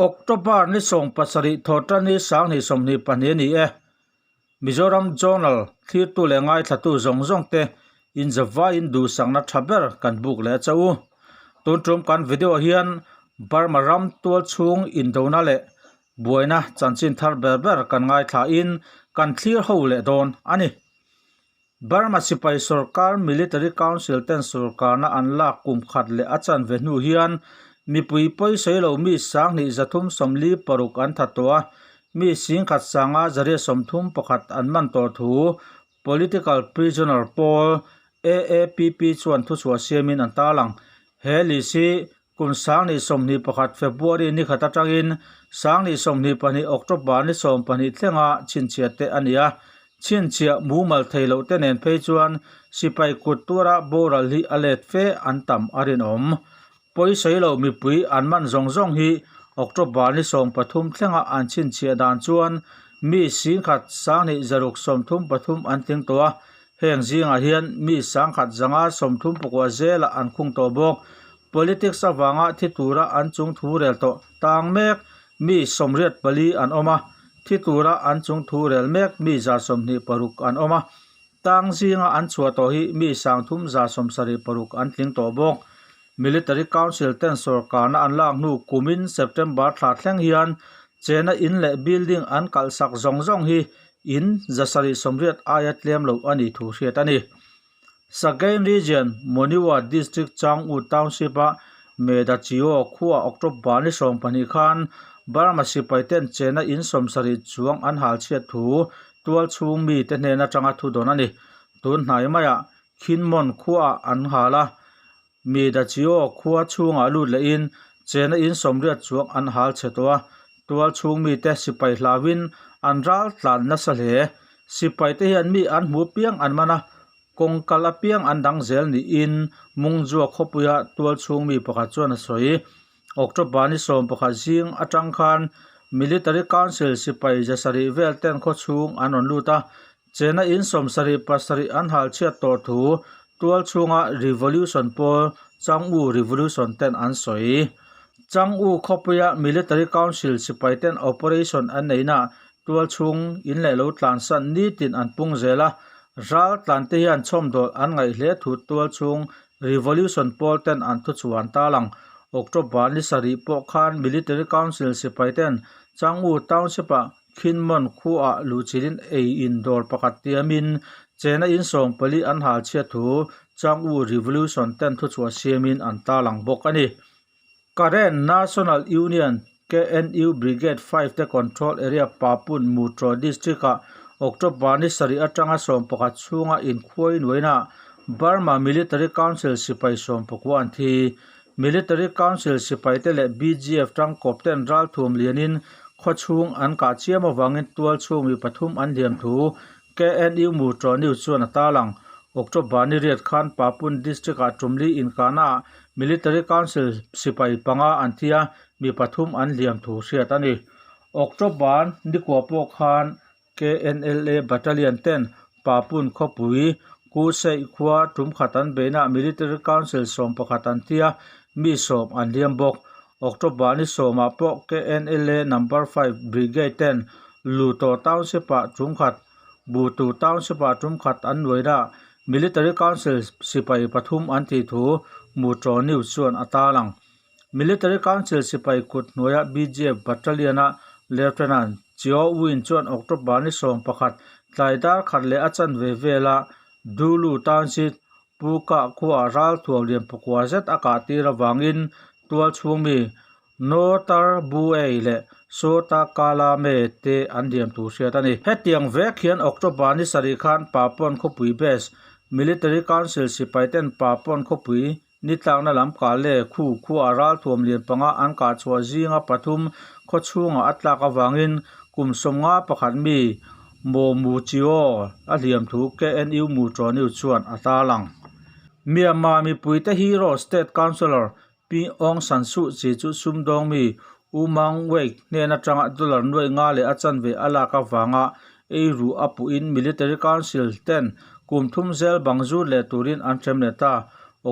October ni 17 Thawhṭanni 2022 a ni e. Mizoram Journal thlirtu leh ngaithlatu zawng zawng te inzavaiin duhsakna tha ber kan buk leh a chauh. Tun tum kan video hian Burma ram tual chhung indona leh buaina chanchin thar ber ber kan ngaithlain kan thlir ho leh dawn a ni. Burma sipai sorkar Military Council ten sorkarna an lak kum khat leh a chanve hnu hian mipui pawisawi lo mi 2336 an that tawh a, mi 10,531 an man tawh thu Political Prisoner pawl AAPP chuan thuchhuah siamin an tarlang. He list hi kum 2021 February ni khat atangin 2022 October ni 12 thlenga chhinchhiah te a ni a. Chhinchhiah mumal thei loh te nen phei chuan sipai kut tura boral hi a let fe an tam a rinawm. Pawisawi lo mipui an man zawng zawng hi October ni 13 thlenga an chhinchhiah dan chuan mi 10,233 an tling tawh a. Heng zingah hian mi 1139 zelah an khung tawh bawk. Politics avanga thi tura an chung thu rel tawh tang mek mi 84 an awm a, thi tura an chung thu rel mek mi 126 an awm a. Tang zinga an chhuah tawh hi mi 376 an tling tawh bawk. Military Council ten sorkarna an lak hnu kumin September thla thleng hian chena in leh building an kalhsak zawng zawng hi in 780 aia tlem lo a nih thu hriat a ni. Sagaing Region, Monywa District Chaung-U Township-a Medachio khuaah October ni 12 khan Burma sipai ten chena in 70 chuang an hal chhiat thu tual chhung mite hnen atanga thu dawn a ni. Tun hnai maiah Khinmon khuaah an hal a, Medachio khua chhungah lut lehin chena in 80 chuang an hal chhe tawh a, tual chhung mite sipai hlauhin an ral tlan nasa hle. Sipai te hian mi an hmu piang an man a, kawng kal apiang an dang zel niin Mungzua khawpuia tual chhung mi pakhat chuan a sawi. October ni 11 zing atang khan Military Council sipai 700 vel ten khaw chhung an rawn lut a, chena in 77 an hal chhiat tawh thu tual chhunga Revolution pawl Chang'u Revolution ten an sawi. Chang'u khawpuia Military Council sipai ten operation an neihna tual chhung in leh lo tlansan nitin an pung zel a, ral tlan te hian chhawmdawl an ngaih hle thu tual chhung Revolution pawl ten an thu chuan ta lang. October ni sarih pawh khan Military Council sipai ten Chang'u Township-ah Khinmon khuaah luhchilhin ei in dawr pakhat tiamin chena in 14 an hal chhiat thu Chang'u Revolution ten thuchhuah siamin an tarlang bawk a ni. Karen National Union, KNU, Brigade 5 te control area Papun Mutro District-ah October ni sarih atanga 11 chhunga inkhuai nuaina Burma Military Council sipai 19 an thi. Military Council sipaite leh BGF tangkawp ten ralthuam lianin khaw chhung an kah chiam avangin tual chhung mi pathum an hliam thu KNU Mutro News chuan a tarlang. October ni riat khan Papun District-ah tumli inkahnaah Military Council sipai panga an thi a, mi pathum an hliam thu hriat a ni. October ni kua pawh khan KNLA Battalion ten Papun khawpui Kuseih khua tum khat an beihnaah Military Council 11 an thi a, mi 10 an hliam bawk. October ni 10ah pawh KNLA Number 5 Brigade ten Luto Township-ah tum khat, Butu Township-ah tum khat an nuaihnaah Military Council sipai pathum an tih thu Mutro News chuan a tarlang. Military Council sipai kut hnuaia BGF Battalion-a Lieutenant Chio Win chuan October ni 11 tlai dar khat leh a chanve vela Dulu Township Pu Kah khuaah ral thuam lian pakua zet a kah tir avangin tual chhung mi Notar Buei leh Sota Kalame te an liam tur hriat a ni. Hetiang vek hian October ni sarih khan Papuan khawpui base Military Council sipai ten Papuan khawpui Ni tlakna lam kah leh khu khuaah ralthuam lian panga an kah chhuah zinga pathum khaw chhungah a tlak avangin kum 51 mi Mo Mu Chio a hliam thu KNU Mu Chaw News chuan a tarlang. Myanmar mipuite hero State Councillor Pi Aung San Suu Kyi chu sumdawng mi U Maung Wake hnen atanga dollar nuaih nga leh a chanve a lak avanga ei ruh a puhin Military Council ten kum thum zel bang zut leh turin an hrem leh ta.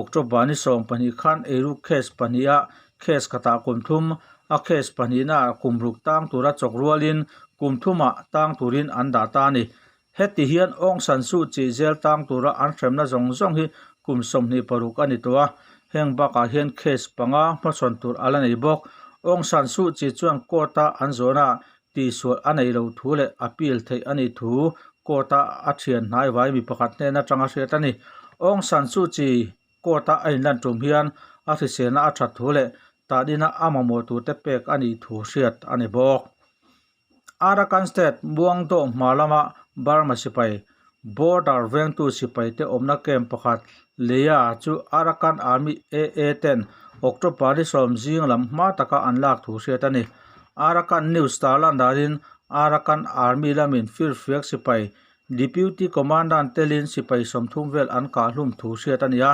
October ni 12 khan eiruk case pahniha case khatah kum thum A case pahnihnaah kum ruk tang tura chawk rualin kum thumah tang turin an dah ta a ni. Heti hian Aung San Suu Kyi jail tang tura an hremna zawng zawng hi kum 26 a ni tawh a, heng bakah hian case panga hmachhawn tur a la nei bawk. Aung San Suu Kyi chuan court-a an zawhnaah tihsual a nei lo thu leh appeal theih a nih thu court-a a thian hnaivai mi pakhat hnen atanga hriat a ni. Aung San Suu Kyi court-a a inlan tum hian a hriselna a that thu leh tahdina a mamawh turte pek a nih thu hriat a ni bawk. Arakan State Muangdawh hma lama Burma sipai border vengtu sipaite awmna camp pakhat Leia chu Arakan Army AA ten October ni sawm zing lam hma taka an lak thu hriat a ni. Arakan News tarlan danin Arakan Army lamin firfiak sipai Deputy Commandant telin sipai 30 vel an kah hlum thu hriat a ni a,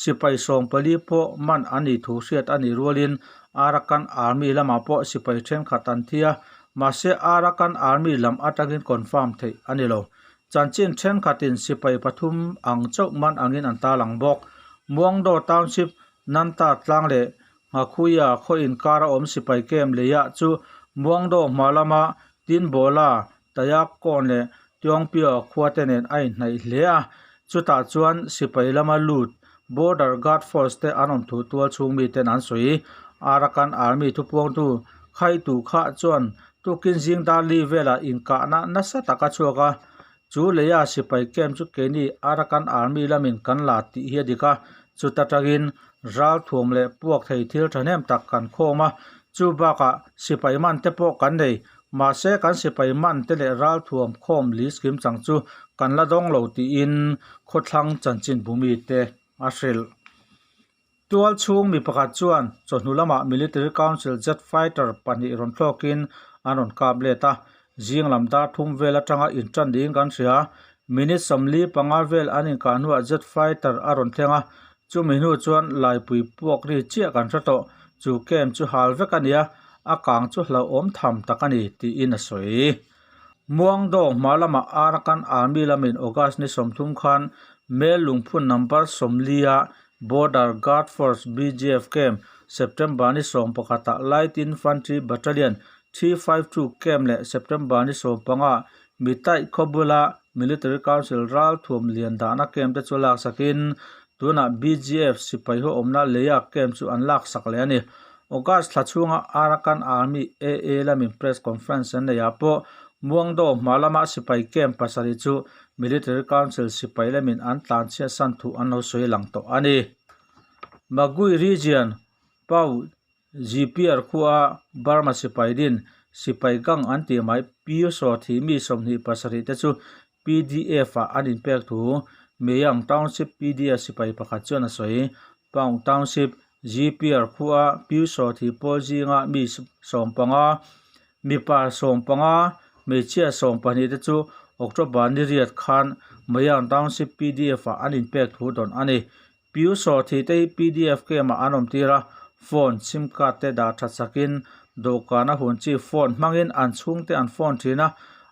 sipai 14 pawh man a nih thu hriat a nih rualin Arakan Army lamah pawh sipai thenkhat an thi a, mahse Arakan Army lam atangin confirm theih a ni lo. Chanchin thenkhatin sipai pathum ang chauh man angin an tarlang bawk. Muangdaw Township, Nanta tlang leh Ngakhuia khaw inkar a awm sipai camp leiah chu Muangdaw hma lama Tinbawla Tayak Kawn leh Tiongpio khua te nen a inhnaih hle a, chutah chuan sipai lama lut Border Guard Force te an awm thu tual chhung miten an sawi. Arakan Army thupuangtu Khaitu kha chuan tukin zing darli velah inkahna nasa tak a chhuak a, chu leia sipai camp chu keini Arakan Army lamin kan la tih hi a dik a, chuta tangin ralthuam leh puak thei thil thahnem tak kan khawm a, chu bakah sipai man te pawh kan nei. Mahse, kan sipai man te leh ralthuam khawm list kim chang chu kan la dawng lo tiin khawthlang chanchin bumi te a hrilh. Tual chhung mi pakhat chuan chawhnu lamah Military Council jet fighter pahnih rawn thlawkin an rawn kap let a, zing lam dar thum vel atanga intan niin kan hria. Minute 45 vel an inkah hnuah jet fighter a rawn thleng a, chumi hnu chuan laipui puak ri chiah kan hre tawh. Chu camp chu hal vek a ni a, a kang chu hlauhawm tham tak a ni tiin a sawi. Muangdaw hma lamah Arakan Army lamin August ni 30 khan Mel lungphun number 40 a Border Guard Force, BGF, camp, September ni 11 ah Light Infantry Battalion 352 camp leh September ni 15 ah Mitaih khaw bula Military Council ralthuam lian dahna camp te chu laksakin tunah BGF sipai ho awmna leia camp chu an laksak leh a ni. August thla chhunga Arakan Army, AA, lamin press conference an neihah pawh Muangdaw hma lama sipai camp pasarih chu Military Council sipai lamin an tlanchhiat san thu an lo sawi lang tawh a ni. Magui Region, Pau Zipir khua Burma sipai din sipai gang an tih mai Pi Saw thi mi 27 te chu PDF-ah an inpek thu Meyang Township PDF sipai pakhat chuan a sawi. Paung Township Zipir khua Pi Saw thi pawl zinga mi 15, mipa 15, hmeichhia 12 te chu October ni riat khan Meyang Township PDF-ah an inpek thu dawn a ni. Piu Saw thi te hi PDF camp-ah an awm tir a, phone, sim card te dah that sakin dawhkana hun chi phone hmangin an chhungte an phone thin a,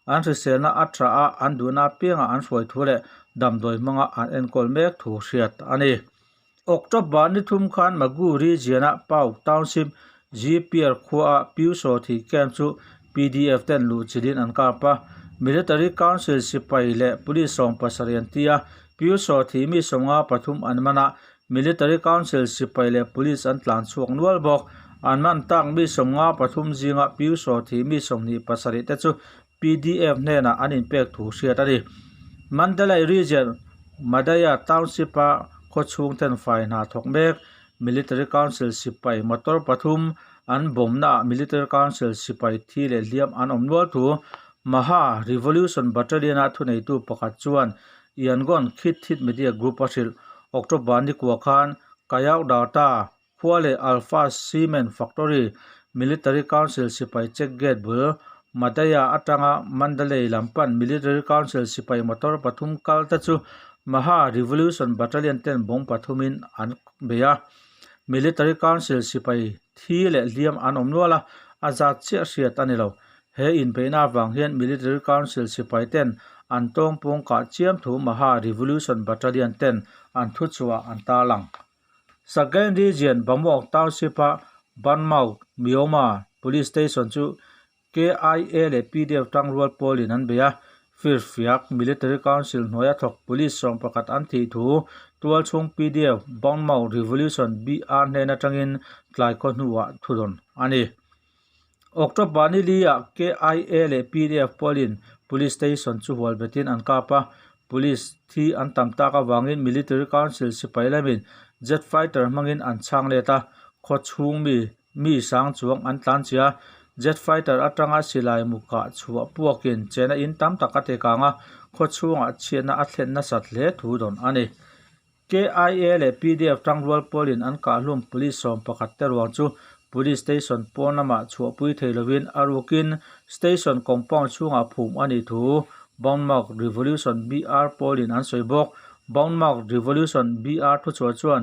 an hriselna a tha a, an duhna apiangah an hruai thu leh damdawi hmanga an enkawl mek thu hriat a ni. October ni thum khan Magu region-a Pauk Township Zipir khuaah Piu Saw thi camp chu PDF ten luh chilhin an kap a, Military Council sipai leh Police 70 an ti a, Piu Saw thi mi 53 an man a, Military Council sipai leh Police an tlan chhuak nual bawk. An man tak mi 53 zinga Piu Saw thi mi 27 te chu PDF hnenah an inpek thu hriat a ni. Mandalay Region, Madaya Township-a khaw chhung ten fai hna thawk mek Military Council sipai motor pathum an bawmnaah Military Council sipai thi leh hliam an awm nual thu Maha Revolution Battalion-a thuneitu pakhat chuan Yangon Khit Thit Media Group a hrilh. October ni kua khan Kayaw Data khua leh Alpha Cement Factory Military Council sipai check gate bul Madaya atanga Mandalay lam pan Military Council sipai motor pathum kal te chu Maha Revolution Battalion ten bawng pathumin an bei a. Military Council sipai thi leh hliam an awm nual a, a zat chiah hriat a ni lo. He inbeihna avang hian Military Council sipai ten an tawngpawng kah chiam thu Maha Revolution Battalion ten an thuchhuah an tarlang. Sagaing Region Bamawk Township-a Banmauk, Myoma Police Station chu KIA leh pdf tangrual pawlin an bei a, Firfiak Military Council hnuaia thawk police 11 an thih thu tualchhung pdf Banmauk Revolution BR hnen atangin tlai khaw hnuah thudawn a ni. October ni li-ah KIA leh pdf pawlin Police Station chu hual betin an kap a, Police thi an tam tak avangin Military Council sipai lamin jet fighter hmangin an chhang let a, khaw chhung mi mi sang chuang an tlan chih a, jet fighter atanga silai mu kah chhuah puakin chena in tam tak a ti kang a, khaw chhungah chhiatna a thlen nasat hle thu dawn a ni. KIA leh pdf tangrual pawlin an kahhlum police 11 te ruang chu police station pawn lamah chhuahpui thei lovin a rukin station compound chhungah phum a nih thu Boundmark Revolution BR pawlin an sawi bawk. Boundmark Revolution BR thuchhuah chuan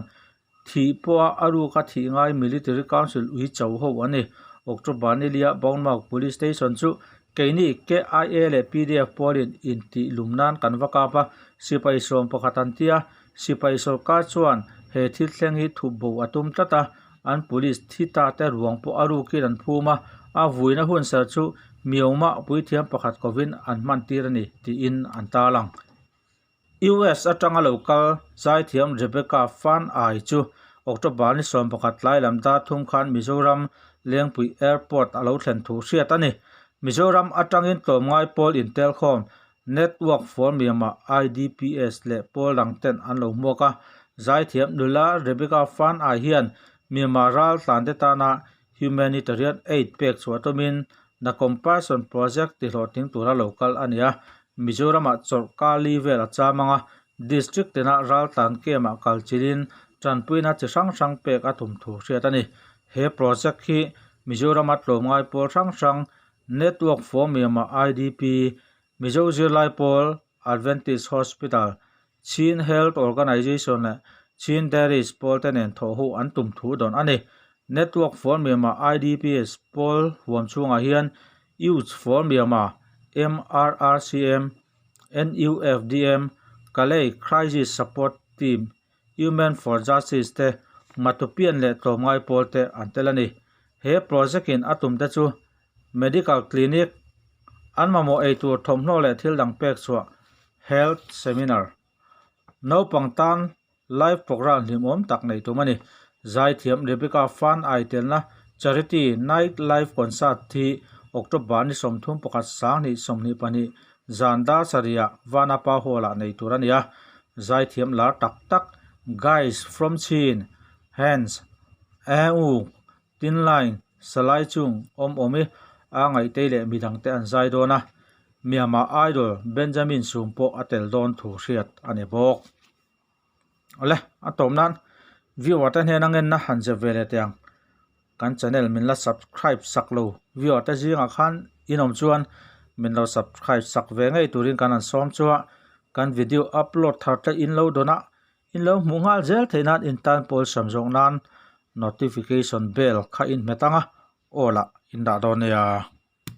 Thih pawha a ruka thih ngai Military Council ui cho ho an ni. October ni lia Boundmark Police Station chu keini KIA leh pdf pawlin intih lum nan kan va kap a, sipai 11 an ti a, sipai sawrkar chuan he thil thleng hi thup bo a tum tlat a, an police thi ta te ruang pawh a rukin an phum a, a vuina hun ser chu Myanmar puithiam pakhat kovin an hman tir a ni tiin an tarlang. US atanga lo kal zaithiam Rebecca Fan Ai chu October ni 11 tlai lam dar thum khan Mizoram Lengpui Airport a lo thlen thu hriat a ni. Mizoram atangin tlawmngai pawl intelkhawm Network for Myanmar IDPS leh pawl dang ten an lo hmuak a. Zaithiam nula Rebecca Fan Ai hian Myanmar ral tlante tana Humanitarian Aid pek chhuah tumin The Compassion Project tihlawhtling tura lo kal a ni a, Mizoramah chawlh kali vel a cham ang a, District tina raltlan camp-ah kal chilhin tanpuina chi hrang hrang pek a tum thu hriat a ni. He project hi Mizorama tlawmngai pawl hrang hrang, Network for Myanmar IDP, Mizo zirlai pawl, Adventist Hospital, Chin Health Organization leh Chin Dairies pawl te nen thawh huh an tum thu dawn a ni. Network for Myanmar IDPs pawl huam chhungah hian Youth for Myanmar, MRRCM, NUFDM, Kalay Crisis Support Team, Human for Justice te, Matupian leh tlawmngai pawl te an tel a ni. He project in a tum te chu Medical Clinic, an mamawh eitur thawmhnaw leh thil dang pek chhuah, Health Seminar. Naupang tan live programme hlimawm tak nei tum a ni. Zaithiam Rebecca Fan ai telna Charity Night Live Concert hi October ni 31 2022 zan dar sarihah Vanapa Hall-ah nei tur a ni a. Zaithiam lar tak tak Guys from Chin, Hands, Aung, Tinline, Salai chung awm awm i a ngaihtei leh midangte an zai dawn a, Myanmar Idol Benjamin Sum pawh a tel dawn thu hriat a ni bawk. Awle, a tawp nan viewer te hnena ngenna han zep ve leh teh ang. Kan channel min la subscribe sak lo viewer te zingah khan in awm chuan min lo subscribe sak ve ngei turin kan han sawm chu a, kan video upload thar te in lo dawn a, In lo hmuh nghal zel theih nan in tan pawl sam zawk nan notification bell kha in hmet ang a, aw lah in dah dawn nia.